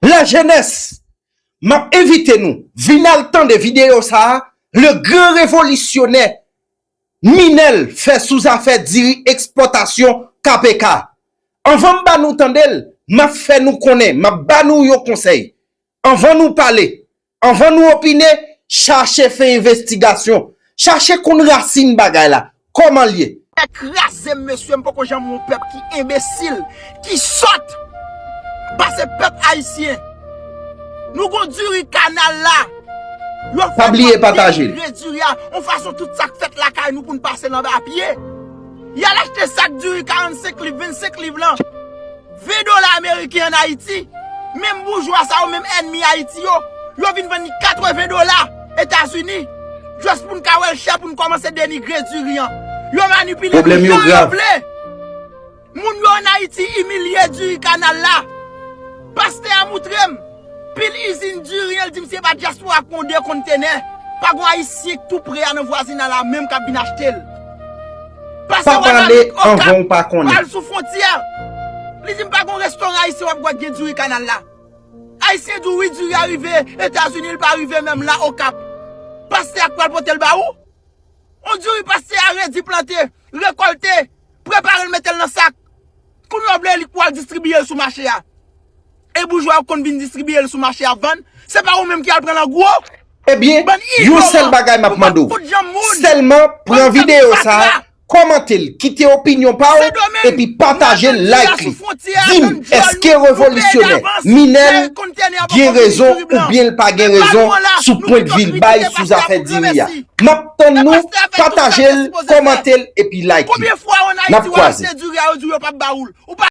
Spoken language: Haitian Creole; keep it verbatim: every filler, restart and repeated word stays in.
Lajenès, m ap envite nou vin al tande videyo sa a, le gran revolisyonè Minel fè sou zafè diri ekspòtasyon K P K. Anvan m ba nou tande l, m ap fè nou konnen, m ap ba nou yon konsèy. Anvan nou pale, anvan nou opine, chache fè envestigasyon, chache konn rasin bagay la, kòman l ye. Pèp kraze m, mesye, m poko janm wè yon pèp ki enbesil, ki sòt, pase pèp ayisyen. Nou gon diri kanal la. Yo fè pa bliye pataje l. Diri a, yon fason tout sa k fèt lakay nou pou n pase l anba pye. Y al achte sak diri karannsenk liv, vennsenk liv lan. Ven dola ameriken ann Ayiti. Menm boujwa sa yo, menm ènmi Ayiti yo, yo vin vann li katreven dola Etazini. Just pou n ka wè l chè, pou n kòmanse denigre diri an. Yo manipile nou jan yo vle. Moun yo ann Ayiti imilye diri kanal la. Pastè a moutre m pil izin diri an, l di m se pa dyaspora k pran de kontenè. Pa gon ayisyen k tou pre a nan vwazinay la menm k ap vin achte l. Pastè a pale anvan ou pa konnen. Al sou fwontyè. Li di m pa gon restoran ayisyen w ap wè k gen diri kanal la. Ayisyen di w wi diri a rive Etazini, l pa rive menm la Okap. Pastè a k pral pote l ba ou? On diri pastè a redi plante, rekòlte, prepare l mete l nan sak. Kounye a w vle li pou al distribiye l sou mache a. E boujwa yo konn vin distribiye l sou mache a vann, se pa ou menm ki al pran l an gwo? Ebyen, yon sèl bagay m ap mande w. Sèlman pran videyo sa a, kòmante l, kite opinyon pa w, epi pataje l, like li. Di m, èske revolisyonè Minel gen rezon oubyen l pa gen rezon sou pwendvi l bay sou zafè diri a? M ap tann nou, pataje l, kòmante l, epi like li. N ap kwaze.